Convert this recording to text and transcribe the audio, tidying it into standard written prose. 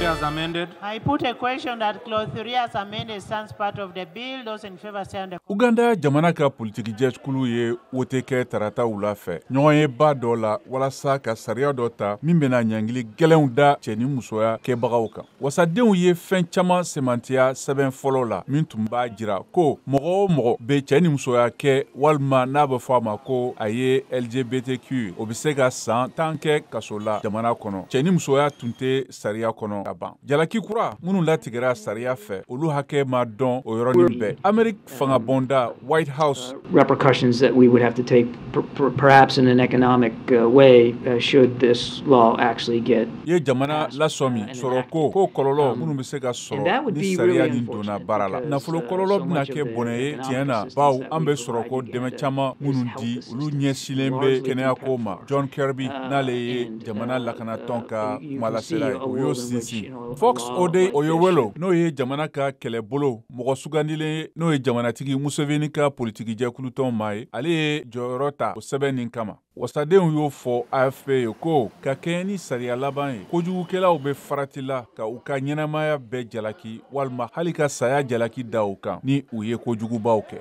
as amended. I put a question that clause 3 as amended stands part of the bill. Those in favor say on the Uganda jamana ka politiki jɛkulu ye wote kɛ tarata wula fɛ ɲɔgɔnyeba dɔ la walasa ka sariya dɔ ta min bɛna ɲangili gɛlɛnw da cɛ ni musoya kɛbagaw kan. Wasadenw ye fɛn caman sɛmɛntiya sɛbɛn fɔlɔ la min tun b'a jira ko mɔgɔ o mɔgɔ bɛ cɛ ni musoya kɛ walima n'a bɛ fɔ a ma ko a ye LGBTQ, o bɛ se ka san 10 kɛ kaso la jamana kɔnɔ. Cɛ ni musoya tun tɛ sariya kɔnɔ ka ban. Jalaki kura minnu latigɛra sariya fɛ, olu hakɛ ma dɔn o yɔrɔnin bɛɛ. Amerique fangabonda White House repercussions that we would have to take perhaps in an economic way should this law actually get ye jamana lasɔmi sɔrɔ ko kɔlɔlɔ minnu bɛ se ka sɔrɔ ni sariya nin donna baara la. Nafolo kɔlɔlɔ bɛna kɛ bɔnɛ ye tiɲɛ na, bawo an bɛ sɔrɔ ko dɛmɛ caman minnu di, olu ɲɛsinlen bɛ kɛnɛyako ma. John Kirby, n'ale ye jamana lakanatɔn ka kumalasela ye, o y'o sinsin. Fox Odey Oyowelo, n'o ye jamana ka kɛlɛbolo mɔgɔ sugandilen ye, n'o ye jamanatigi Museveni ka politiki jɛkulutɔn maa ye, ale ye jɔyɔrɔ ta o sɛbɛn nin kama. Wasadenw y'o fɔ AFP ye ko ka kɛɲɛ ni sariya laban ye, kojugukɛlaw bɛ farati la ka u ka ɲɛnamaya bɛɛ jalaki walima hali ka saya jalaki da u kan ni u ye kojugubaw kɛ.